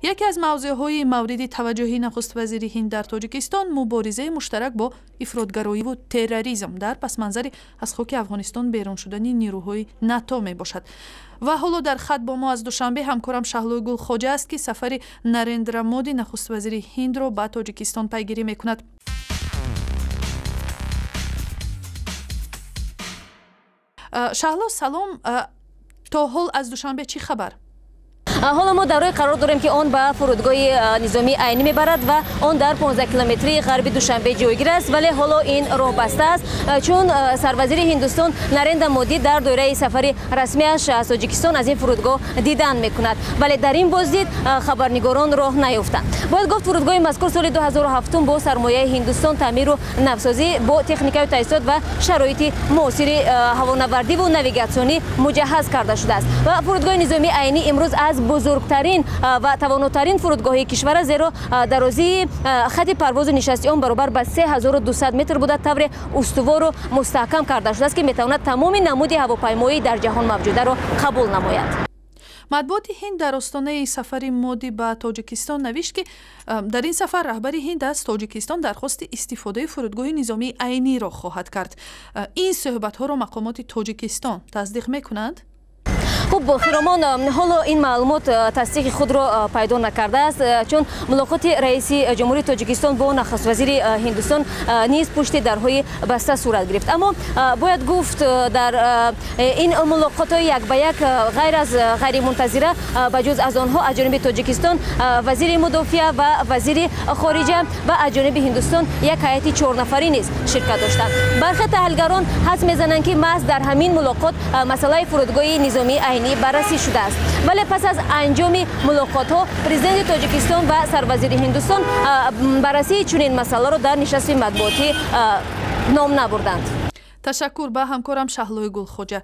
Яке аз мавзӯъҳои мавриди таваҷҷӯҳи нахуствазири Ҳинд дар Тоҷикистон муборизаи муштарак бо ифротгароиву терроризм дар пасманзари аз хоки Афғонистон берун шудани нерӯҳои НАТО мебошад. Ва ҳоло дар хат бо мо аз Душанбе ҳамкорам Шаҳлои Гулхоҷа аст, ки сафари Нарендра Моди, нахуствазири Ҳиндро ба Тоҷикистон пайгирӣ мекунад. Шаҳло, салом. То ҳол аз Душанбе чӣ хабар? Ҳоло мо дар роҳе қарор дорем, ки он ба фурудгоҳи низомии Айнӣ мебарад ва он дар 15 километрии ғарби Душанбе ҷойгир аст. Вале ҳоло ин роҳ баста аст, чун сарвазири Ҳиндустон Нарендра Модӣ дар доираи сафари расмиаш аз Тоҷикистон аз ин фурудгоҳ дидан мекунад, вале дар ин боздид хабарнигорон роҳ наёфтанд. Бояд гуфт, фурудгоҳи мазкур соли 2007 бо сармояи Ҳиндустон таъмиру навсозӣ, бо техникаю таҷҳизот ва шароити муосири ҳавонавардиву навигатсионӣ муҷаҳҳаз карда шудааст. Ва фурудгоҳи низомии Айнӣ имрӯз аз бузургтарин ва тавонотарин фурудгоҳи кишвар аст, зеро дарозии хати парвозу нишасти он баробар ба 3200 метр буда, тавре устувору мустаҳкам карда шудааст, ки метавонад тамоми намуди ҳавопаймоӣ дар ҷаҳон мавҷударо қабул намояд. Матбуоти Ҳинд дар остонаи сафари Моди ба Тоҷикистон навишт, ки дар ин сафар раҳбари Ҳинд аз Тоҷикистон дархости истифодаи фурудгоҳи низомии Айниро хоҳад кард. Ин суҳбатҳоро мақомоти Тоҷикистон тасдиқ мекунанд? Хуб, Хиромон, ҳоло ин маълумот тасдиқи худро пайдо накардааст, чун мулоқоти раиси Ҷумҳурии Тоҷикистон бо нахуствазири Ҳиндустон низ пушти дарҳои баста сурат гирифт. Аммо бояд гуфт, дар ин мулоқотҳои як ба як, ғайр аз ғайримунтазира, ба ҷуз аз онҳо аз ҷониби Тоҷикистон вазири мудофиа ва вазири хориҷа ва аз ҷониби Ҳиндустон як ҳайати чорнафарӣ низ ширкат доштанд. Бархе таҳлилгарон ҳадс мезананд, ки маҳз дар ҳамин мулоқот масъалаи фурудгоҳи низомии Айнӣ баррасӣ шудааст. Вале пас аз анҷоми мулоқотҳо президенти Тоҷикистон ва сарвазири Ҳиндустон баррасии чунин масъаларо дар нишасти матбуотӣ ном набурданд. Ташаккур ба ҳамкорам Шаҳлои Гулхоҷа.